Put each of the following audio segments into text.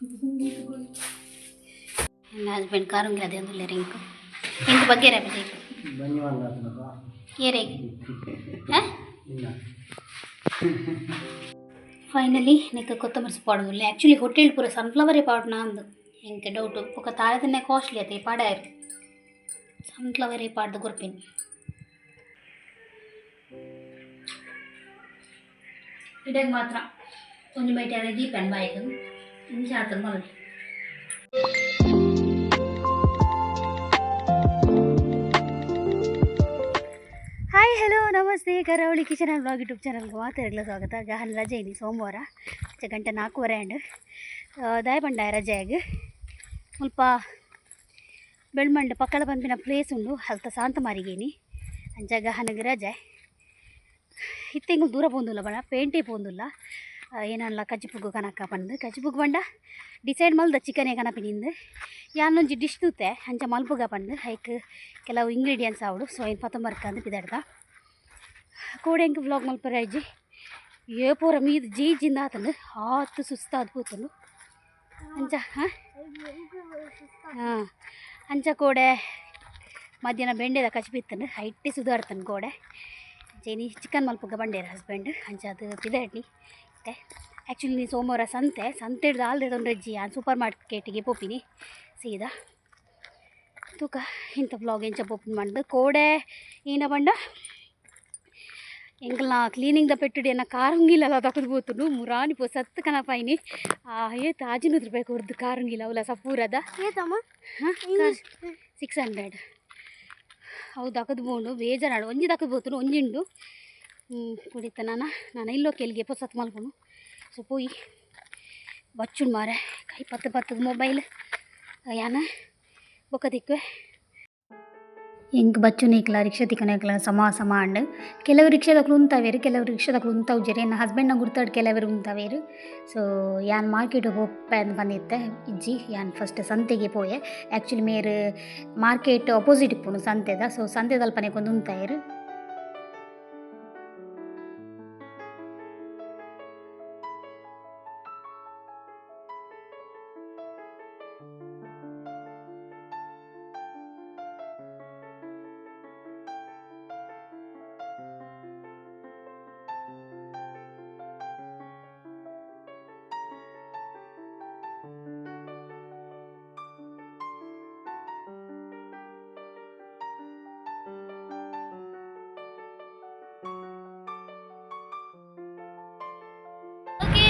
ನನ್ನ ಹಸ್ಬೆಂಡ್ ಕಾರುಂಗಿಲ ದೇಂದುಲ್ಲೆರ್ ಎಂಕ್ ಎಂಕ್ ಬಗ್ಗೆರೆ ಆಪುಜಿ. ಏರೆಗ್? ಹಾಂ, ಫೈನಲಿ ನೆಕ್ ಕೊತ್ತಂಬರಿ ಸೊಪ್ಪು ಪಾಡೊಂದುಲ್ಲೆ. ಆ್ಯಕ್ಚುಲಿ ಹೋಟೆಲ್ ಪೂರ ಸನ್ಫ್ಲವರೇ ಪಾಡುನ ಅಂದು ಎಂಕ್ ಡೌಟು. ಬೊಕ ತಾರದನ್ನೇ ಕಾಸ್ಟ್ಲಿ ಅತೆ, ಪಾಡಾಯೆರ್. ಸನ್ಫ್ಲವರೇ ಪಾಡ್ದು ಕೊರ್ಪಿನಿ. ಇಡೆಗ್ ಮಾತ್ರ ಒಂಜಿ ಮೈಟ್ ಅರೆ ದೀಪೆನ್ ಬಾಯಿಗ್ ಇಂಚ ಆತುಂಡು ಮಲ್ಲೆ. Hi, hello, namaste. ಕರಾವಳಿ ಕಿಚನ್ ಆ್ಯಂಡ್ ವ್ಲಾಗ್ ಯೂಟ್ಯೂಬ್ ಚಾನಲ್ಗೆ ಮಾತೆರೆಗ್ಲ ಸ್ವಾಗತ. ಗಹನ್ ರಜೆ ಇನಿ, ಸೋಮವಾರ. ಗಂಟೆ 4:30 ಆಂಡ್. ದಾಯ ಪಂಡ ರಜೆಯಾಗ್ ಮುಲ್ಪ ಬೆಳ್ಮಂಡ್ ಪಕ್ಕಳ ಪನ್ಪಿನ ಪ್ಲೇಸ್ ಉಂಡು, ಅಲ್ತ ಶಾಂತಮಾರಿಗೇನಿ. ಅಂಚ ಗಹನಗ್ ರಜೆ. ಇತ್ತೆ ಎಂಕುಲು ದೂರ ಪೋಂದುಲ್ಲ ಬಣ ಪೇಂಟೆ ಪೋಂದುಲ್ಲ. ಏನಲ್ಲ ಕಜ್ಜಿಪುಗ್ಗು ಕನಕ ಪಂದ್. ಕಜ್ಜಿಪುಗ್ಗು ಪಂಡ ಡಿಸೈಡ್ ಮಲ್ದ ಚಿಕನೇ ಕನಪಿನಿಂದು. ಯಾನೊಂಜಿ ಡಿಶ್ ತೂತೆ, ಅಂಚ ಮಲ್ಪುಗ ಪಂದ್. ಐಕ್ ಕೆಲವು ಇಂಗ್ರೀಡಿಯೆಂಟ್ಸ್ ಆವಡು. ಸೊ ಐನ್ ಪತ್ತೊಂಬರ್ಕ ಅಂದ್ ಪಿದಡ್ದ. ಕೋಡೆ ಎಂಕ್ ವ್ಲಾಗ್ ಮಲ್ಪರೆ ಆಯ್ಜಿ. ಏ ಪೂರ ಮೀದ್ ಜೀಜಿಂದ ಆತಂದು, ಆತ್ ಸುಸ್ತಾದ್ ಪೋತುಂಡು. ಅಂಚ ಹಾಂ ಹಾಂ ಅಂಚ ಕೋಡೆ ಮಧ್ಯಾಹ್ನ ಬೆಂಡೆದ ಕಚ್ಪಿತ್ತಂಡು, ಐಟ್ಟೆ ಸುಧಾರ್ತನ್ ಕೋಡೆ. ಅಂಚ ಚಿಕನ್ ಮಲ್ಪುಗ ಬಂಡೇರು ಹಸ್ಬೆಂಡ್, ಅಂಚ ಅದು ಪಿದಡ್ನಿ ಇತ್ತೆ. ಆ್ಯಕ್ಚುಲಿ ನೀ ಸೋಮವಾರ ಸಂತೆ, ಸಂತೆ ಹಿಡ್ದು ಆಲ್ದೆ ತೊಂಡ್ರೆಜ್ಜಿ. ಯಾನ್ ಸೂಪರ್ ಮಾರ್ಕೆಟಿಗೆ ಪೋಪಿನಿ ಸೀದಾ. ತೂಕ ಇಂಥ ವ್ಲಾಗ್ ಎಂಚ ಪೋಪಿನ ಪಂದ್. ಕೋಡೆ ಏನ ಪಂಡ ಎಂಕಲ್ನ ಕ್ಲೀನಿಂಗ್ ದ ಪೆಟ್ಟುಡು ಎನ್ನ ಕಾರುಂಗಿಲಲ ತಕುದು ಪೋತುಂಡು. ಮುರಾನಿ ಪೋ ಸತ್ತು ಕನಪಾಯಿನಿ. ಏತ್? 500 ರೂಪಾಯಿ ಕೊರ್ದು ಕಾರುಂಗಿಲ ಅವಲ ಸಪೂರದ. 600. ಅವು ದಕದು ಬೋಂಡು, ಬೇಜಾರಾಡು. ಒಂಜಿ ದಕದು ಪೋತುಂಡು, ಒಂಜಿ ಉಂಡು. ಕುಡಿತ ನಾನ ನಾನು ಇಲ್ಲೋ ಕೆಲ್ಗೆ ಪೊಸತ್ ಮಲ್ಪುನು. ಸೊ ಪೋಯಿ ಬಚ್ಚುಂಡು ಮಾರೆ, ಕೈ ಪತ್ತು ಪತ್ತದ ಮೊಬೈಲ್. ಯಾನ ಬೊಕ್ಕ ತಿಕ್ಕುವೆ. ಎಂಕ್ ಬಚ್ಚುನೇಕ್ಲ ರಿಕ್ಷಾ ತಿಕ್ಕನೇಕ್ಲ ಸಮ ಸಮ ಆಂಡ್. ಕೆಲವು ರಿಕ್ಷಾದಕುಲು ಉಂತಾವೇರು, ಕೆಲವು ರಿಕ್ಷಾದಕುಲು ಉಂತಾವುಜೆರ್. ಎನ್ನ ಹಸ್ಬೆಂಡ್ನ ಗುರ್ತಡ್ ಕೆಲವರು ಉಂತಾವೇರು. ಸೊ ಯಾನ್ ಮಾರ್ಕೆಟ್ ಪೋಪೆ ಅಂದ್ ಪಂದಿತ್ತೆ. ಇಜ್ಜಿ, ಯಾನ್ ಫಸ್ಟ್ ಸಂತೆಗೆ ಪೋಯೆ. ಆ್ಯಕ್ಚುಲಿ ಮೇರ್ ಮಾರ್ಕೆಟ್ ಅಪೋಸಿಟ್ ಇಪ್ಪುನು ಸಂತೆದ. ಸೊ ಸಂತೆದಲ್ಪನೆ ಕೊಂದು ಉಂತಾಯೆರ್. ಓಕೆ,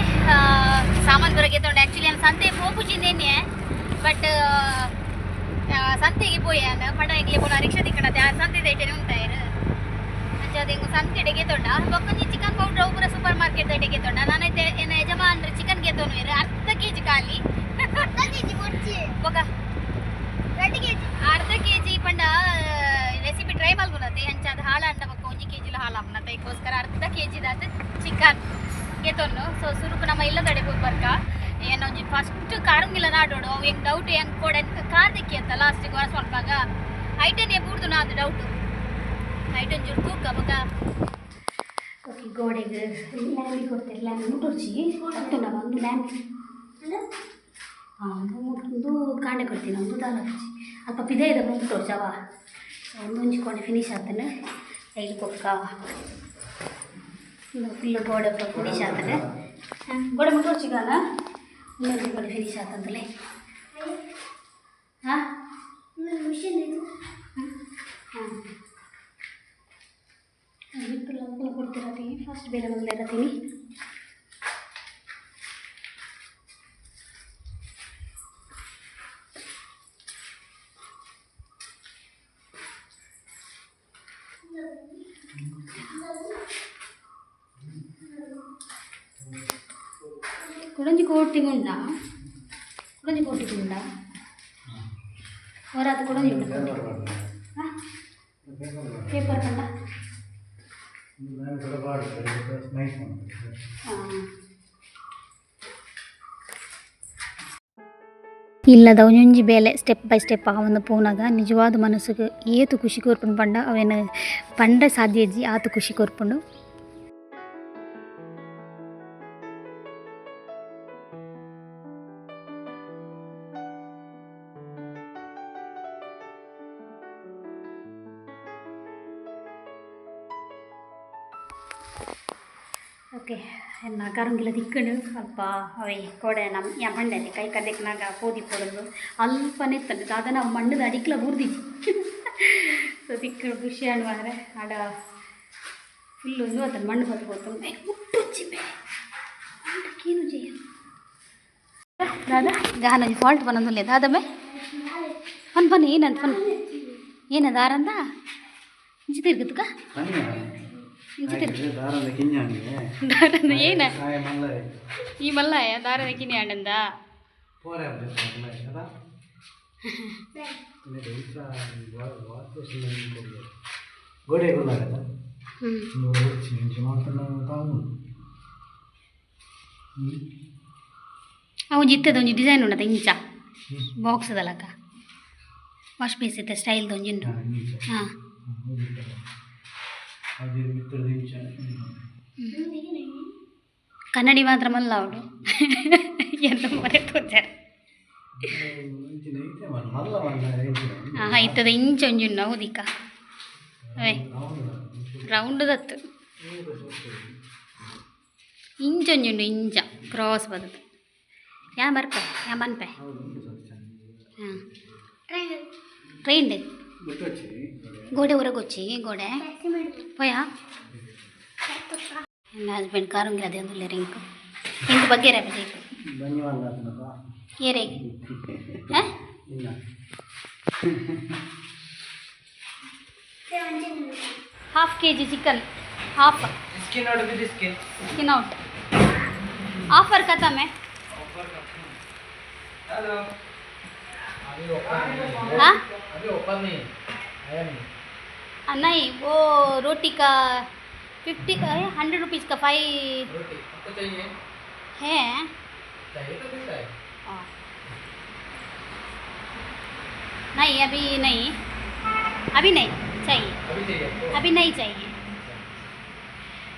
ಸಾಮಾನು ಬರೋಕೆ ತೊಂಡೆ. ಆ್ಯಕ್ಚುಲಿ ನಾನು ಸಂತೆ ಪೋಪುಜಿಂದೇನೆ, ಬಟ್ ಸಂತೆಗೆ ಪೋಯೆ ನಾನು. ಪಂಡ ಎಂಕ್ಲೆ ಪೋನ ರಿಕ್ಷಾ ತಿಕ್ಕಣತೆ, ಆ ಸಂತೆ ದೈಟನೆ ಉಂಟಾಯರು. ಅಂಚ ಅದು ಎಂಕು ಸಂತೆಡೆ ಗೆತೊಂಡ. ಬೊಕ್ಕೊಂಜಿ ಚಿಕನ್ ಪೌಡ್ರ್ ಅವು ಪೂರ ಸೂಪರ್ ಮಾರ್ಕೆಟ್ ದೈಟೆ ಗೆತೊಂಡ. ನಾನೈತೆ ಎನ್ನ ಯಜಮಾನ್ರು ಚಿಕನ್ ಗೆತೊನುವೆರ್, ಅರ್ಧ ಕೆಜಿ ಖಾಲಿ. ಬೊಕ ಅರ್ಧ ಕೆಜಿ ಪಂಡ ರೆಸಿಪಿ ಟ್ರೈ ಮಲ್ಪುನತೆ. ಅಂಚ ಅದು ಹಾಳಾಂಡ ಬೊಕ್ಕ 1 ಕೆಜಿಲ ಹಾಳಾಪುನತೆ. ಅದಕ್ಕೋಸ್ಕರ ಅರ್ಧ ಕೆಜಿದಾದ ಚಿಕನ್ ಗೆತೊನ್ನು. ಸೊ ಸುರುಕು ನಮ್ಮ ಇಲ್ಲದಡೆ ಪೋದು ಬರ್ಕ. ಏನೊಂಜಿ ಫಸ್ಟ್ ಕಾರುಂಗಿಲ ನಾಡೋಡು. ಅವು ಹೆಂಗ್ ಡೌಟ್, ಹೆಂಗ್ ಕೋಡೆ ಕಾರ್ ದಿಕ್ಕಿ ಅಂತ ಲಾಸ್ಟಿಗೆ ವರ ಸ್ವಲ್ಪಾಗ ಐಟನೇ ಬೂಡ್ದು ನಾದು ಡೌಟು. ಐಟನ್ ಒಂಚೂರು ತೂಕ ಬೊಕ. ಓಕೆ, ಗೋಡೆಗೆ ಲ್ಯಾಂಬಿ ಕೊಡ್ತಾರೆ. ಲ್ಯಾಂಬಿ ಮುಟ್ಟೊಡ್ಚಿ ಅತ್ತುಂಡ ಒಂದು ಲ್ಯಾಂಬಿ. ಹಾಂ, ಒಂದು ಮುಟ್ಟೊಂದು ಕಾಂಡೆ ಕೊಡ್ತೀನಿ, ಒಂದು ದಾಲ ಅಲ್ಪ ಪಿದೆ ಇದೆ ಮುಟ್ಟೊಡ್ಚವ. ಸೊ ಒಂದು ಒಂಜಿ ಕೋಣೆ ಫಿನಿಶ್ ಆತನೆ. ಐದು ಬೊಕ್ಕ ಒಂದು ಫುಲ್ ಗೋಡೆ ಫಿನಿಶ್ ಆತನೆ. ಗೋಡೆ ಮುಟ್ಟೊಡ್ಚಿಗಾನ ಇನ್ನೊಂದು ಗೋಡೆ ಫಿನಿಶ್ ಆತಂತಲೇ. ಹಾಂ ಹಾಂ ಬಿತ್ತುಲ್ಲ ಅನುಕೂಲ ಕೊಡ್ತಿರತ್ತೀನಿ. ಫಸ್ಟ್ ಬೇರೆ ಬಂದಿರತ್ತೀನಿ. ಕುಡಂಜಿ ಕೋಟಿಗೆ ಉಂಡಾ? ಕುಡಂಜಿ ಕೋಟಿಗೆ ಉಂಡಾ? ಹೊರಾದ ಕುಡಂಜಿ ಉಂಡು ಕೋಟಿ. ಹಾಂ, ಪೇಪರ್ ಕಂಡ. ಹಾಂ, ಇಲ್ಲದ ಒಂಜೊಂಜಿ ಬೇಲೆ ಸ್ಟೆಪ್ ಬೈ ಸ್ಟೆಪ್ ಆವೊಂದು ಪೋನಗ ನಿಜವಾದ ಮನಸ್ಸುಗ್ ಏತ್ ಖುಷಿ ಕೊರ್ಪುಂಡು ಪಂಡ ಅವೆನ್ ಪಂಡ ಸಾಧ್ಯ ಇಜ್ಜಿ, ಆತ್ ಖುಷಿ ಕೊರ್ಪುಂಡು. ಓಕೆ, ಎನ್ನ ಕರುಂಗಿಲ ತಿಕ್ಕಂಡು ಅಲ್ಪ ಅವೇ ಕೋಡೆ ನಮ್ಮ ಯಾ ಬಂಡೆ ಕೈ ಕದೆಕ್ನಾಗ ಪೋದಿ ಪೋಡೊಂದು ಅಲ್ಪನೇ ಇತ್ತಂಡು ದಾದ ನಾವು ಮಣ್ಣದ ಅಡಿಕ್ಲ ಬೂರ್ದಿಜ್ಜಿ. ಸೊ ತಿಕ್ಕಂಡು ಖುಷಿ ಆಂಡ್ ಮಾರ್ರೆ. ಆಡ ಫುಲ್ ಒಂದು ಆತನ ಮಣ್ಣು ಬತ್ತು ಪೋತು ಮುಟ್ಟುಚ್ಚಿ ಮೇ ಕೇನು ಜಯ ದಾದಾ ಗಾನೊಂಜಿ ಫಾಲ್ಟ್ ಬನ್ನೊಂದುಲ್ಲೆ ದಾದಮ್ಮೆ. ಪನ್ ಪನ್, ಏನಂತ ಪನ್, ಏನದ ಆರಂದ ಇಂಚಿ ತಿರ್ಗುತ್ತಕ ಇಂಚಿ ತಿರ್ಗು. ದಾರಂದ ಕಿಂಜಾಂಗೆ. ದಾರಂದ ಏನ? ಆಯ ಮಲ್ಲ. ಈ ಮಲ್ಲಾಯ ದಾರದ ಕಿನಿ ಆಂಡಂದ. ಪೋರೆ ಅದ ಗೋಡೆ ಗುಲ್ಲಾಗದ. ಹ್ಞೂ. ಚೇಂಜ್ ಮಾಡ್ತಾನೆ ತಾವು. ಆ ಒಂಜಿ ಇತ್ತದ ಒಂಜಿ ಡಿಸೈನ್ ಉಂಡದ ಇಂಚ ಬಾಕ್ಸ್ ದಲಕ ವಾಶ್ ಬೇಸ್ ಇತ್ತೆ ಸ್ಟೈಲ್ದ ಒಂಜಿ ಉಂಡು. ಹಾಂ. ಕನ್ನಡಿ ಮಾತ್ರ ಮಲ್ಲ ಅವಳು ಎಲ್ಲ ಮನೆ ತೋಚಾರ. ಹಾಂ, ಇತ್ತದ ಇಂಚ ಒಂಜಿ ಉಂಡು, ಹೌದಿಕ್ಕ? ಅವೇ ರೌಂಡ್ ದತ್ತು ಇಂಚ ಒಂಜಿ ಉಂಡು, ಇಂಚ ಕ್ರಾಸ್ ಬದದು. ಯಾ ಬರ್ಪೆ, ಯಾ ಮನ್ಪೆ. ಹಾಂ, ಟ್ರೈನ್ ಗೋಡೆ ಹೊರಗೊಚ್ಚಿ ಗೋಡೆ ಪೋಯಾ. ನನ್ನ ಹಸ್ಬೆಂಡ್ ಕಾರುಂಗಿಲ ಅದೇ ರಿಂಕ್ ಇಂದು ಬಗ್ಗೆ ಬೇಕು. ಧನ್ಯವಾದ. ಏರೇ ಹಾಂ. ಇಲ್ಲ. Half KG chicken half. Skin out with skin. Skin out. Offer खत्म है. हेलो. हाँ. अभी ओपन नहीं आया नहीं. नहीं, वो रोटी का 50 100 रुपीज़ का 5. रोटी आपको चाहिए? है. चाहिए तो कैसा है? हाँ। नहीं, अभी नहीं, अभी नहीं चाहिए. अभी चाहिए आपको? अभी नहीं चाहिए.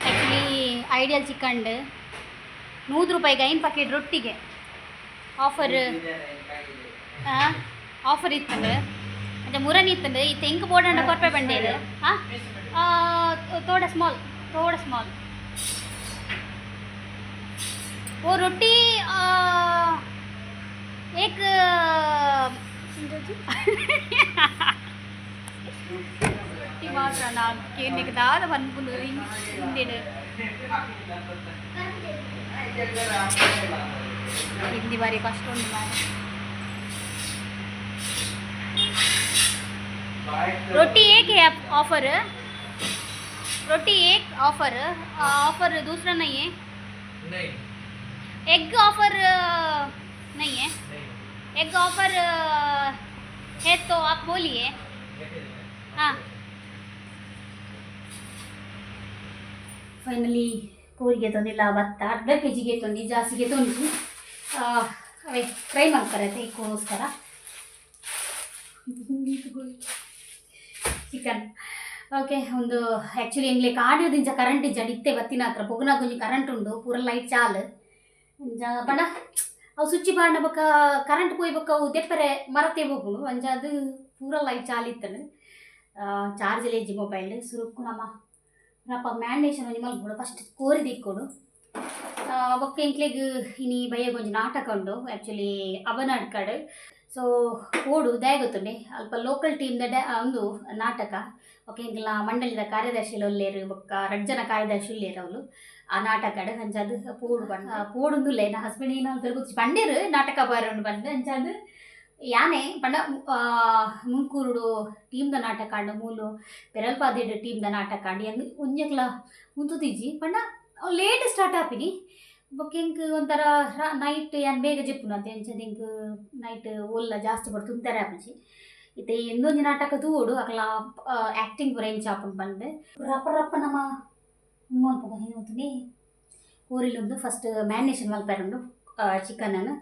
ಆ್ಯಕ್ಚುಲಿ ಐಡಿಯಲ್ ಚಿಕನ್ 100 ರೂಪಾಯಿಗೆ ಐನು ಪ್ಯಾಕೆಟ್ ರೊಟ್ಟಿಗೆ ಆಫರ್ ಆಫರ್ ಇತ್ತಂಡು. ಅಂಚ ಮುರನಿ ಇತ್ತಂಡು. ಇತ್ತೆ ಎಂಕ್ ಬೋಡಂಡ ಕೊರ್ಪೆ ಬಂಡೇರು. ಹಾಂ, थोड़ा स्मॉल, थोड़ा स्मॉल. वो रोटी एक ರೊಟ್ಟಿ ಮಾತ್ರ ನಾನು ಕೇಳಲಿಕ್ಕೆ ದಾದ ಪನ್ಪುಂಡು ಹಿಂದಿಡು. ಹಿಂದಿ ಬಾರಿ ಕಷ್ಟ ಉಂಟು ಮಾರ್ರೆ. रोटी एक है ऑफर, रोटी एक ऑफर, ऑफर दूसरा नहीं है? नहीं. एग ऑफर नहीं है? नहीं. एग ऑफर है तो आप बोलिए. हाँ, ಫೈನಲಿ ಕೋರಿಗೆ ತೊಂದಿಲ್ಲ ಭತ್ತ ಅರ್ಧ ಕೆ ಜಿಗೆ ತೊಂದಿ ಜಾಸ್ತಿಗೆ ತೊಂದು ಅವೇ ಫ್ರೈ ಮಾಡ್ತಾರೆ ಅದಕ್ಕೋಸ್ಕರ ಚಿಕನ್. ಓಕೆ, ಒಂದು ಆ್ಯಕ್ಚುಲಿ ಎಂಗ್ಲೆ ಕಾಡಿಯೋದಿಂಚ ಕರೆಂಟ್ ಇಜ್ಜಂಡ್. ಇತ್ತೆ ಬತ್ತಿನ ಹತ್ರ ಪೊಗುನ ಒಂಜಿ ಕರೆಂಟ್ ಉಂಡು. ಪೂರ ಲೈಟ್ ಚಾಲು ಅಂಚ. ಪಂಡ ಅವು ಸ್ವಿಚ್ ಪಾಡ್ನ ಬೊಕ್ಕ ಕರೆಂಟ್ ಪೋಯಿ ಬೊಕ್ಕ ಅವು ದೆಪ್ಪರೆ ಮರತೆ ಪೋಪುಂಡು. ಅಂಚ ಅದು ಪೂರ ಲೈಟ್ ಚಾಲು ಇತ್ತಂಡು. ಚಾರ್ಜ್ ಇಜ್ಜಿ ಮೊಬೈಲ್. ಸುರುಕ್ಕು ನಮ ರಪ್ಪ ಮ್ಯಾರಿನೇಷನ್ ಒಂಜಿ ಮಲ್ಪೊಡು. ಫಸ್ಟ್ ಕೋರಿ ದಿಕ್ಕೊಡು. ಬೊಕ್ಕ ಎಂಕ್ಲೆಗ್ ಇನಿ ಬಯ್ಯಗ್ ಒಂಜಿ ನಾಟಕ ಉಂಡು ಆ್ಯಕ್ಚುಲಿ ಅಬನಾಡ್ಕಡ್. ಸೊ ಓಡು ದಾಯೆ ಗೊತ್ತುಂಡೆ, ಅಲ್ಪ ಲೋಕಲ್ ಟೀಮ್ ದ ಒಂದು ನಾಟಕ. ಬೊಕ್ಕ ಎಂಕ್ಲ ಮಂಡಳಿದ ಕಾರ್ಯದರ್ಶಿಲು ಉಲ್ಲೆರ್, ಬೊಕ್ಕ ರಡ್ಡ್ ಜನ ಕಾರ್ಯದರ್ಶಿ ಉಲ್ಲೆರ್ ಅವ್ಲು ಆ ನಾಟಕಡ್. ಅಂಚಾದ್ ಪೋಡು ಪಂಡ ಪೋಡುಂದುಲ್ಲೆ. ಎನ್ನ ಹಸ್ಬೆಂಡ್ ಏನ್ ಮಲ್ತೆರ್ ಗೊತ್ತಿಜ್ಜಿ, ಪಂಡೆರ್ ನಾಟಕ ಬಾರುಂಡು ಪಂದ್. ಅಂಚಾದ್ ಯಾನೆ ಪಂಡ ಮುಂಕೂರುಡು ಟೀಮ್ದ ನಾಟಕ ಆಂಡ್, ಮೂಲು ಪೆರಲ್ಪಾದಿಡ್ ಟೀಮ್ದ ನಾಟಕ ಆಂಡ್, ಎಂಕ್ ಒಂಜೆಕ್ಲ ಉಂತುದಿಜ್ಜಿ. ಪಂಡ ಅವು ಲೇಟ್ ಸ್ಟಾರ್ಟ್ ಆಪಿನಿ. ಬೊಕ್ಕ ಎಂಕ್ ಒಂಥರ ನೈಟ್ ಯಾನ್ ಬೇಗ ಜೆಪ್ಪುನು ಅತೆ. ಅಂಚಾದ್ ಎಂಕ್ ನೈಟ್ ಓಲ್ಲ ಜಾಸ್ತಿ ಬೊಡ ತುಂತರೆ ಆಪುಜಿ. ಇತ್ತೆ ಇಂದೊಂಜಿ ನಾಟಕ ತೂವೊಡು, ಅಕಲ್ನ ಆ್ಯಕ್ಟಿಂಗ್ ಪೂರ ಎಂಚ ಆಪುಂಡು ಪಂದ್. ರಪ್ಪ ರಪ್ಪ ನಮ ಮಲ್ಪುಗ ಏನಾತುಂಡಿ ಕೋರಿಲುಂದು ಫಸ್ಟ್ ಮ್ಯಾರಿನೇಷನ್ ಮಲ್ಪೆರೆ ಉಂಡು ಚಿಕನನ್ನು.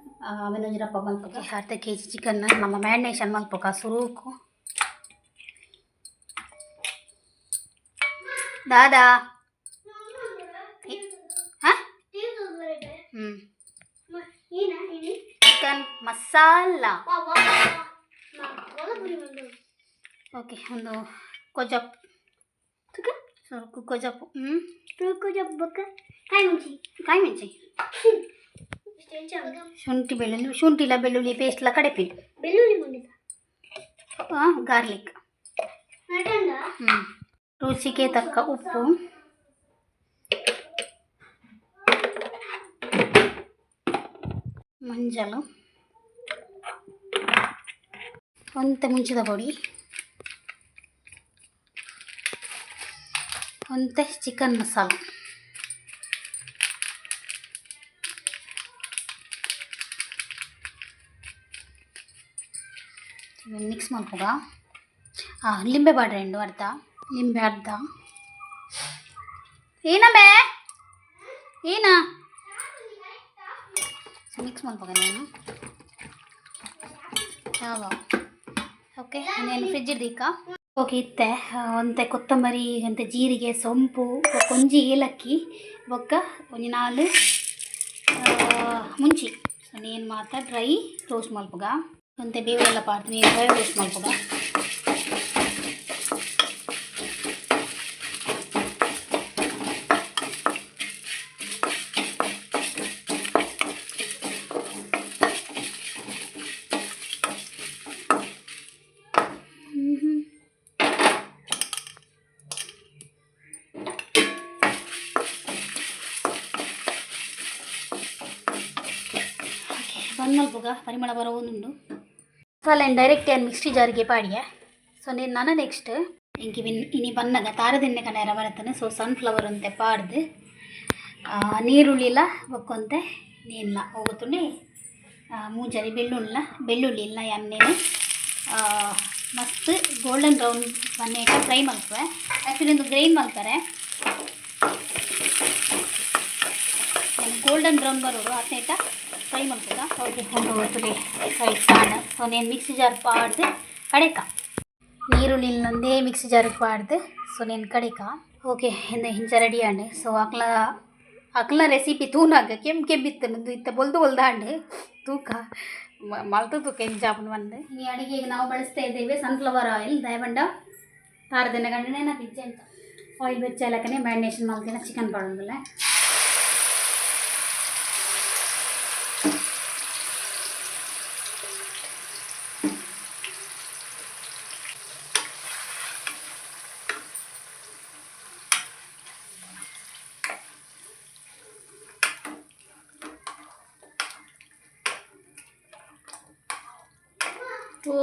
ಅವೆನ್ ಒಂಜಿ ರಪ್ಪ ಮಲ್ಪುಗ. ಅರ್ಧ ಕೆಜಿ ಚಿಕನ್ ನಮ್ಮ ಮ್ಯಾರಿನೇಷನ್ ಮಲ್ಪುಗ ಸುರುಕು. ದಾದಾ ಹಾಂ ಹ್ಞೂ ಚಿಕನ್ ಮಸಾಲ. ಓಕೆ, ಒಂದು ಕೊಜಪ್ ಸುರುಕು ಕೊಜಪು. ಹ್ಞೂ. ಬೊಕ್ಕ ಕಾಯಿ ಮುಂಚಿ. ಕಾಯಿ ಮೆಣಸಿ, ಶುಂಠಿ ಬೆಳ್ಳುಳ್ಳಿ, ಶುಂಠಿಲ ಬೆಳ್ಳುಳ್ಳಿ ಪೇಸ್ಟ್ಲ ಕಡೆಪಿ. ಬೆಳ್ಳುಳ್ಳಿ ಮುಂಡಿದ. ಗಾರ್ಲಿಕ್. ನಟಂಡ. ಹ್ಞೂ, ರುಚಿಗೆ ತಕ್ಕ ಉಪ್ಪು, ಮಂಜಲು, ಒಂತೆ ಮುಂಚಿದ ಪೊಡಿ, ಒಂತೆ ಚಿಕನ್ ಮಸಾಲ. ಮಿಕ್ಸ್ ಮಲ್ಪುಗ. ಲಿಂಬೆ ಬಾಡ್ರೆ రెండు ಅರ್ಧ ಲಿಂಬೆ ಅರ್ಧ. ಏನಬೇ ಏನಾ? ಮಿಕ್ಸ್ ಮಲ್ಪುಗ నేను. చాలా. ಓಕೆ, నేను ಫ್ರಿಜ್ ದೀಕ. ಓಕೆ, ಇತ್ತೆ ಒಂತೆ ಕೊತ್ತಂಬರಿ, ಒಂತೆ ಜೀರಿಗೆ, ಸೊಂಪು, ಬೊಕ್ಕ ಒಂಜಿ ಏಲಕ್ಕಿ, ಬೊಕ್ಕ ಒಂಜಿ ನಾಲ್ ಮುಂಚಿ. ಸೊ ನೇನು ಮಾತ ಡ್ರೈ ರೋಸ್ಟ್ ಮಲ್ಪುಗ. ಒಂತೆ ಬೇವೆಲ್ಲ ಪಾಡ್ದು ನೀನು ಡ್ರೈ ರೋಸ್ಟ್ ಮಲ್ಪುಗ. ಓಕೆ, ಬಂದ್ ಮಲ್ಪುಗ, ಪರಿಮಳ ಬರೋದುಂಡು. ಮಸಾಲೆ ಡೈರೆಕ್ಟ್ ಏನು ಮಿಕ್ಸಿ ಜಾರಿಗೆ ಪಾಡಿಯೆ. ಸೊ ನೀನು ನಾನು ನೆಕ್ಸ್ಟ್ ಇಂಕಿ ಬಿನ್ ಇನಿ ಬನ್ನಗ ತಾರದಿನ್ನೆ ಕಣ್ಣಾರ ಬರತ್ತಾನೆ. ಸೊ ಸನ್ಫ್ಲವರ್ ಅಂತೆ ಪಾಡ್ದು, ನೀರುಳ್ಳಿಲ ಬೊಕ್ಕೊಂತೆ ನೀರ್ಲ ಹೋಗುತ್ತುಂಡೆ ಮೂಜರಿ ಬೆಳ್ಳುಳ್ಳ ಬೆಳ್ಳುಳ್ಳಿ ಇಲ್ಲ ಎಣ್ಣೆನೆ ಮಸ್ತ್ ಗೋಲ್ಡನ್ ಬ್ರೌನ್ ಬನ್ನೇಟ ಫ್ರೈ ಮಲ್ಪುವೆ. ಆ್ಯಕ್ಚುಲಿ ಒಂದು ಗ್ರೈನ್ ಮಲ್ತಾರೆ, ಗೋಲ್ಡನ್ ಬ್ರೌನ್ ಬರೋರು ಆತನೇಟ ಫ್ರೈ ಮಲ್ಪುಗ. ಓಕೆ, ಒಂದು ಹೊತ್ತುಲೆ ಫ್ರೈ ಕಾಣ. ಸೊ నేను ಮಿಕ್ಸಿ ಜಾರ್ ಪಾಡ್ದು ಕಡೆಕ ನೀರುಳ್ಳಿನೊಂದೇ ಮಿಕ್ಸಿ ಜಾರಿಗೆ ಪಾಡ್ದು. ಸೊ నేను ಕಡೆಕ. ಓಕೆ, ಇಂದ ಹಿಂಚ ರೆಡಿ ಆಂಡ್. ಸೊ ಅಕ್ಲ ಅಕ್ಲ ರೆಸಿಪಿ ತೂನಾಗ ಕೆಂಪು ಕೆಂಪಿತ್ತು ನಂದು ಇತ್ತ ಬೊಲ್ದು ಬೊಲ್ದಾಂಡ್. ತೂಕ ಮಲ್ತು ತೂಕ ಎಂಚಾಪುಂಡು ಬಂದು. ಈ ಅಡಿಗೆಗೆ ನಾವು ಬಳಸ್ತಾ ಇದ್ದೇವೆ ಸನ್ಫ್ಲವರ್ ಆಯಿಲ್. ದಯಬಂಡ ತಾರದಿನ ಗಂಡನೆ ಪಿಜ್ಜೆ ಅಂತ ಆಯಿಲ್ ಬೆಚ್ಚ ಲಕ್ಕನೆ ಮ್ಯಾರಿನೇಷನ್ ಮಲ್ತಿನ ಚಿಕನ್ ಪಾಡೊಂದುಲ್ಲೆ. ಓ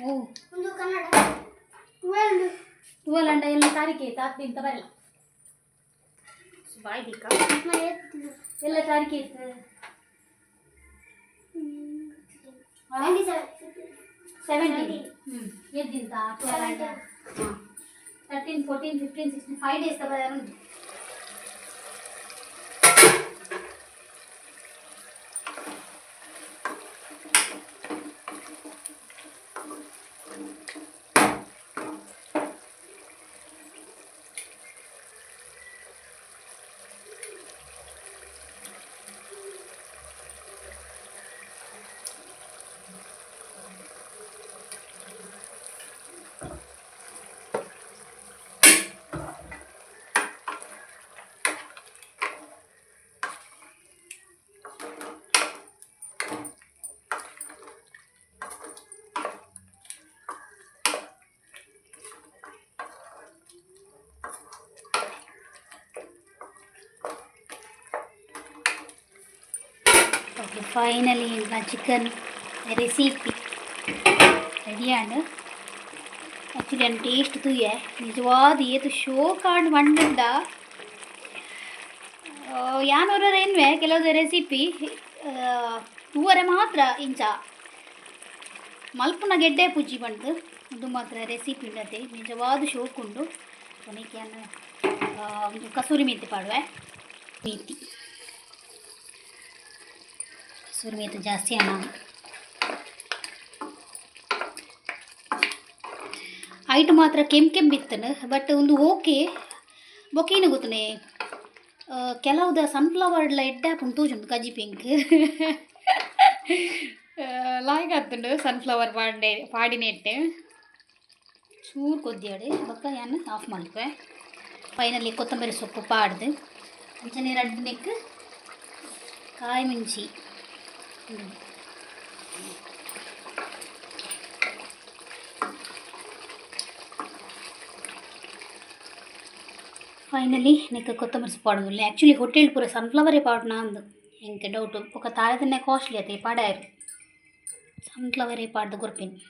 ಓ. ಒಂದು ಕನ್ನಡ 12. 12 ಅಂಡ ಎಲ್ಲ ತಾರೀಕೆ ಇತ್ತು ಇಂತ ಬರಲ್ಲ ಬಾಯ್ ದಿಕ್ಕ. ಎಲ್ಲ ತಾರೀಕೆ ಇತ್ತು. 17. ಹ್ಞೂ, ಎದ್ದಿಂತ 12 ಅಂಡ? ಹಾಂ, 13, 14, 15, 16, 5 ಡೇಸ್ ತಗ ಉಂಟು. Okay, finally chicken recipe ready ಆಂಡ್. ಆ್ಯಕ್ಚುಲಿ ಅನ್ ಟೇಸ್ಟ್ ತೂಯೆ, ನಿಜವಾದ ಏತು ಶೋಕ್ ಆಂಡ್ ಮಂಡುಂಡ. ಯಾನೊರ ಏನ್ವೆ ಕೆಲವು ರೆಸಿಪಿ ತೂವರೆ ಮಾತ್ರ ಇಂಚ ಮಲ್ಪುನ ಗೆಡ್ಡೆ ಪೂಜಿ ಬಂದು. ಇದು ಮಾತ್ರ ರೆಸಿಪಿ ಉಂಡತೆ, ನಿಜವಾದ ಶೋಕ್ ಉಂಡು. ಕೊನೆಗೆ ಒಂದು ಕಸೂರಿ ಮೆಂತಿ ಪಾಡುವೆ. ಮೆಂತಿ, ಕಸೂರಿ ಮೆಂತಿ ಜಾಸ್ತಿ ಅನ್ನ ಐಟ್ ಮಾತ್ರ ಕೆಂಪು ಕೆಂಪು ಇತ್ತನು, ಬಟ್ ಒಂದು ಓಕೆ. ಬೊಕೇನು ಗೊತ್ತನೆ, ಕೆಲವುದ ಸನ್ಫ್ಲವರ್ಡ್ಲ ಎಡ್ಡೆ ಆಪುಂಡು ತೋಜುಂಡು. ಕಜಿಪಿ ಎಂಕ್ ಲಾಯ್ಕ್ ಆತುಂಡು ಸನ್ಫ್ಲವರ್ ಪಾಂಡೆ ಪಾಡಿನೆಟ್ಟೆ. ಚೂರು ಕೊದ್ದಿಯಾಡು ಬೊಕ್ಕ ಯಾನ್ ಆಫ್ ಮಲ್ಪೆ. ಫೈನಲಿ ಕೊತ್ತಂಬರಿ ಸೊಪ್ಪು ಪಾಡ್ದು ಅಂಚನೆ ರಡ್ಡ್ ನೆಕ್ ಕಾಯಿ ಮುಂಚಿ. ಫೈನಲಿ ನೆಕ್ ಕೊತ್ತಂಬರಿ ಸೊಪ್ಪು ಪಾಡೊಂದುಲ್ಲೆ. ಆ್ಯಕ್ಚುಲಿ ಹೋಟೆಲ್ ಪೂರ ಸನ್ಫ್ಲವರೇ ಪಾಡುನ ಅಂದು ಎಂಕ್ ಡೌಟು. ಬೊಕ ತಾರೆದನೆ ಕಾಸ್ಟ್ಲಿ ಅತೆ ಪಾಡಾಯೆರ್. ಸನ್ಫ್ಲವರೇ ಪಾಡ್ದು ಕೊರ್ಪಿನಿ.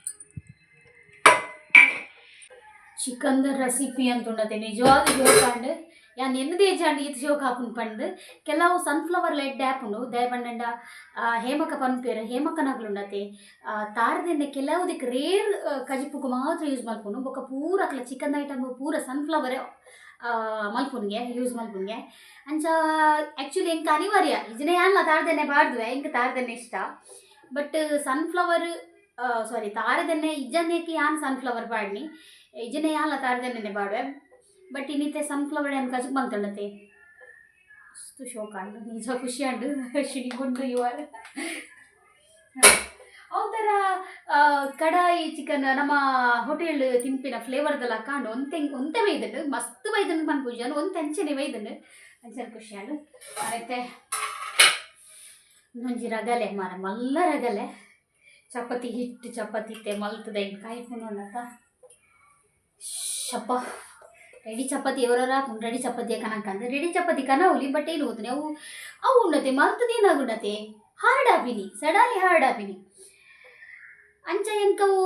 ಚಿಕನ್ದ ರೆಸಿಪಿ ಅಂತುಂಡತೆ ನಿಜವಾದ ಶೋಕ್ ಆಂಡ್. ಯಾನ್ ಎನ್ನದೇ ಜಾಂಡ್ ಈತ್ ಶೋಕ್ ಆಪುಂಡು ಪಂದ್. ಕೆಲವು ಸನ್ಫ್ಲವರ್ ಲೆಡ್ ಆಪುಂಡು. ದಾಯೆ ಪಂಡಂಡ ಹೇಮಕ ಪನ್ಪೆರ್, ಹೇಮಕನಕುಲುಂಡತೆ ತಾರದೆಣ್ಣೆ ಕೆಲವುದಕ್ಕೆ ರೇರ್ ಕಜಿಪುಗು ಮಾತ್ರ ಯೂಸ್ ಮಲ್ಪುನು. ಬೊಕ ಪೂರ ಅಕ್ಲ ಚಿಕನ್ ಐಟಮ್ ಪೂರ ಸನ್ಫ್ಲವರ್ ಮಲ್ಪುನಿಗೆ, ಯೂಸ್ ಮಲ್ಪುನಿಗೆ. ಅಂಚ ಆ್ಯಕ್ಚುಲಿ ಎಂಕ್ ಅನಿವಾರ್ಯ ಇಜ್ಜಿಂಡ ಯಾನ್ಲ ತಾರದೆಣ್ಣೆ ಪಾಡ್ದುವೆ. ಎಂಕ್ ತಾರದೆಣ್ಣೆ ಇಷ್ಟ. ಬಟ್ ಸನ್ಫ್ಲವರ್ ಸಾರಿ ತಾರದೆಣ್ಣೆ ಇಜ್ಜಂದೇಕೆ ಯಾನ್ ಸನ್ಫ್ಲವರ್ ಪಾಡ್ನಿ. ಇಜ್ಜಿಂಡ ಯಾನ್ಲ ತಾರದೆಣ್ಣೆನೆ ಪಾಡುವೆ. ಬಟ್ ಇನ್ನಿತ್ತೆ ಸನ್ಫ್ಲವರ್ ಯಾನ್ ಕಜಿಪು ಮಲ್ತೊಂಡತೆ. ಮಸ್ತ್ ಶೋಕ್ ಆಂಡ್, ನಿಜ ಖುಷಿ ಆಂಡ್. ಅಶ್ವಿನಿ ಗುಂಡು you are. ಅವು ಥರ ಕಡಾಯಿ ಚಿಕನ್ ನಮ್ಮ ಹೋಟೆಲ್ ತಿನ್ಪಿನ ಫ್ಲೇವರ್ದೆಲ್ಲ ಕಾಂಡು ಒಂತೆ ಒಂತೆ ಬೈದುಂಡು. ಮಸ್ತ್ ಬೈದುಂಡು ಪನ್ಪುಜಿ ಯಾನ್, ಒಂತೆ ಅಂಚನೆ ಬೈದುಂಡು. ಅಂಚನೆ ಖುಷಿ ಆಂಡ್. ಐತೆ ಒಂಜಿ ರಗಲೆ ಮಾರ, ಮಲ್ಲ ರಗಲೆ. ಚಪಾತಿ ಹಿಟ್ಟು ಚಪಾತಿ ಇತ್ತೆ ಮಲ್ತದ ಕಾಯ್ಪುಂಡು. ಶಪ್ಪ ರೆಡಿ ಚಪಾತಿ ఎవరెవರ ರೆಡಿ ಚಪಾತಿ ಕನಕಂದ್ರೆ ರೆಡಿ ಚಪಾತಿ ಕನವಲಿ. ಬಟ್ ಏನು ಗೊತ್ತನೆ, ಅವು ಅವು ಉಂಡತೆ ಮಲ್ತದ ಏನಾಗುಂಡತೆ ಹಾರ್ಡ್ ಆಪಿನಿ, ಸಡನ್ಲಿ ಹಾರ್ಡ್ ಆಪಿನಿ. ಅಂಚ ಎಂಕವು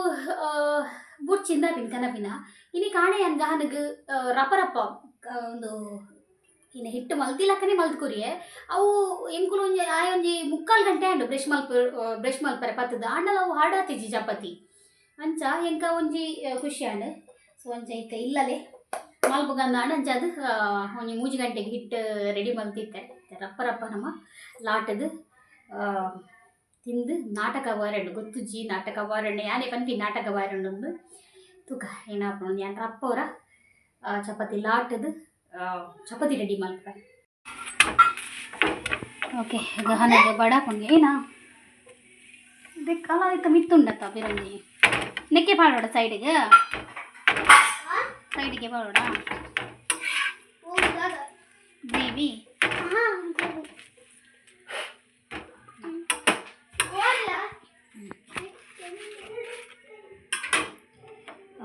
ಬುಡ್ಚಿಂದ ಆಪಿನಿ ಕನಪಿನ. ಇನಿ ಕಾಣೆ ಅನ್ಗ ಹನಗ್ ರಪ ರಪ ಒಂದು ಇನ್ನು ಹಿಟ್ಟು ಮಲ್ತಿಲಕ್ಕನೆ ಮಲ್ತ್ ಕೊರಿಯೆ. ಅವು ಎಂಕುಲು ಒಂಜಿ ಆಯ್ ಒಂಜಿ ಮುಕ್ಕಾಲು ಗಂಟೆ ಆಂಡು ಬ್ರಷ್ ಮಲ್ಪರೆ ಪತ್ತದ. ಆಂಡಲ ಅವು ಹಾರ್ಡ್ ಆತಿಜಿ ಚಪಾತಿ. ಅಂಚ ಎಂಕ ಒಂಜಿ ಖುಷಿ ಆಂಡ್. ಸೊ ಅಂಚ ಇತ್ತೆ ಇಲ್ಲಲೆ ಮಲ್ಪುಗಂದ ಆಂಡ್. ಅಂಚ ಅದು ಒಂಜಿ 3 ಗಂಟೆಗೆ ಹಿಟ್ಟು ರೆಡಿ ಮಲ್ತಿತ್ತೆ. ರಪ್ಪ ರಪ್ಪ ನಮ್ಮ ಲಾಟದು ತಿಂದು ನಾಟಕ ಬಾರಂಡು ಗೊತ್ತುಜ್ಜಿ. ನಾಟಕ ಬಾರಂಡು ಯಾನೇ ಪನ್ಪಿ ನಾಟಕ ಬಾರಂಡು ಒಂದು ತೂಕ ಏನಾಪುಂಡು. ಯಾನ್ ರಪ್ಪವರ ಚಪಾತಿ ಲಾಟದು ಚಪಾತಿ ರೆಡಿ ಮಲ್ಪೆ. ಓಕೆ, ಗಹನಗೆ ಬಡ ಪುಂಗೆ ಏನಾ ಅಲ್ಲ ಇತ್ತ ಮಿತ್ತುಂಡತ್ತ ಬಿರಂಜಿ ನೆಕ್ಕೆ ಪಾಡೋಡ ಸೈಡಿಗೆ ಸೈಡಿಗೆ ಪಾಡೋಡ ಗ್ರೇವಿ. ಹಾಂ.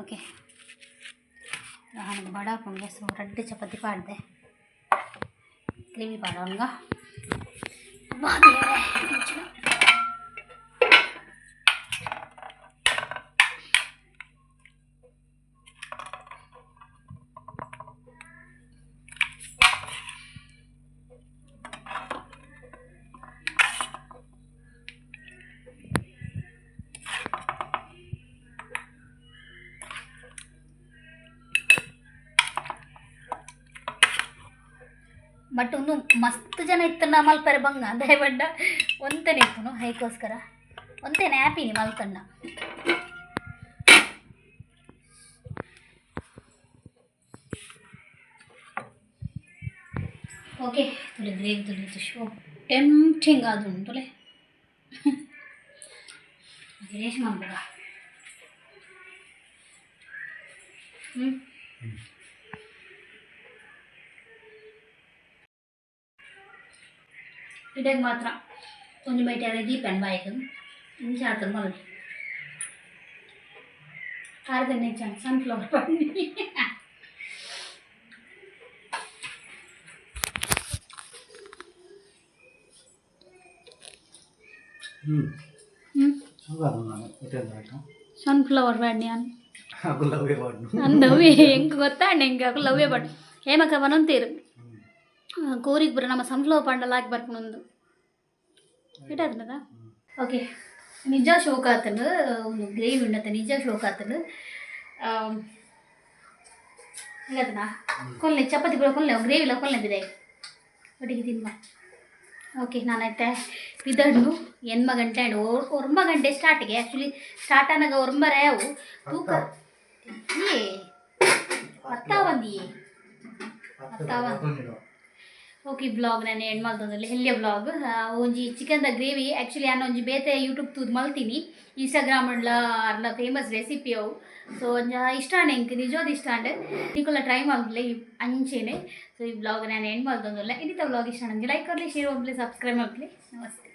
ಓಕೆ, ಗಹನಗೆ ಬಡ ಪುಂಗೆ. ಸೊ ರಡ್ಡು ಚಪಾತಿ ಪಾಡ್ದೆ, ಗ್ರೇವಿ ಪಾಡೋಣ. ಬಾ ದೇವ್ರೇ. ಬಟ್ ಒಂದು ಮಸ್ತ್ ಜನ ಇತ್ತಂಡ ಮಲ್ಪರೆ ಬಂಗ. ದಯಪಂಡ ಒಂತೆನೆ ಇಪ್ಪುನು ಐಕೋಸ್ಕರ ಒಂತೆನೆ ಹ್ಯಾಪಿನಿ ಮಲ್ತಂಡ. ಓಕೆ, ತುಲೆ ಗ್ರೇವಿ ತುಲೆ ಶೋ ಟೆಂಪ್ಟಿಂಗ್ ಅದು ತುಲೆ ರೇಷ್ ಮಲ್ಪುಗ. ಹ್ಞೂ ಇಡಗ್ ಮಾತ್ರ ಒಂಜಿ ಮೈಟ್ ಅರೆ ದೀಪನ್ ಬಾಯ್ಕ್ ಇಂಚ ಆತದ ಮಲ್ಲೆ ತಾರದನ್ನೇ ಸನ್ಫ್ಲವರ್ ಬನ್ನಿ. ಹ್ಞೂ. ಹ್ಞೂ. ಸನ್ಫ್ಲವರ್ ಬ್ಯಾಡ್ ಯಾನ್. ಲವ್ವೇ ಪಾಡ್ನು. ಅಂದವೇ ಎಂಕ್ ಗೊತ್ತಾಂಡ ಎಂಕ್ ಅಕುಲು ಲವ್ವೇ ಬಟ್ ಹೇಮಕ ಬನೊಂತೇರು ಕೋರಿಗ್ ಪೂರ ನಮ್ಮ ಸನ್ಫ್ಲವರ್ ಪಂಡಲ ಹಾಕಿ ಬರ್ಪುನೊಂದು ಇಟ್ಟಾತನದ. ಓಕೆ, ನಿಜ ಶೋಕ್ ಆತಂಡು. ಒಂದು ಗ್ರೇವಿ ಉಂಡತ ನಿಜ ಶೋಕ್ ಆತಂಡು. ಇಲ್ಲದನ ಕೊಲ್ಲೆ ಚಪಾತಿ ಪೂರ ಕೊಲ್ಲೆ ಗ್ರೇವಿಲ ಕೊಲ್ಲೆ ಬಿದೆ ಒಟ್ಟಿಗೆ ತಿನ್ಬ. ಓಕೆ, ನಾನೈತೆ ಪಿದಡ್ನು 8 ಗಂಟೆ ಆಂಡ್. 9 ಗಂಟೆ ಸ್ಟಾರ್ಟಿಗೆ. ಆ್ಯಕ್ಚುಲಿ ಸ್ಟಾರ್ಟ್ ಆನಾಗ ಒರ್ಂಬರೆ ಅವು ತೂಕ ಏ ಪತ್ತಾವಂದಿಯೇ ಪತ್ತಾವ. ಓಕೆ, ಬ್ಲಾಗ್ ನಾನು ಎಂಡ್ ಮಲ್ತೊಂದುಲ್ಲೆ. ಎಲ್ಯ ಬ್ಲಾಗ್. ಒಂಜಿ ಚಿಕನ್ದ ಗ್ರೇವಿ. ಆ್ಯಕ್ಚುಲಿ ಯಾನ್ ಒಂಜಿ ಬೇತೆ ಯೂಟ್ಯೂಬ್ ತೂದು ಮಲ್ತೀನಿ. ಇನ್ಸ್ಟಾಗ್ರಾಮ್ ಅರ್ನ ಫೇಮಸ್ ರೆಸಿಪಿ ಅವು. ಸೊ ಒಂಜ ಇಷ್ಟ ಆಂಡ್ ಎಂಕ್, ನಿಜವಾದ ಇಷ್ಟ ಆಂಡ್. ನಿಕುಲ ಟ್ರೈ ಮಲ್ಪುಲೆ ಅಂಚೆನೆ. ಸೊ ಈ ಬ್ಲಾಗ್ ನಾನು ಎಂಡ್ ಮಲ್ತೊಂದುಲ್ಲೆ. ಇನ್ನಿತ ಬ್ಲಾಗ್ ಇಷ್ಟ ಆಂಡ್ ಲೈಕ್ ಕೊರ್ಲೆ, ಶೇರ್ ಮಲ್ಪುಲೆ, ಸಬ್ಸ್ಕ್ರೈಬ್ ಮಲ್ಪುಲೆ. ನಮಸ್ತೆ.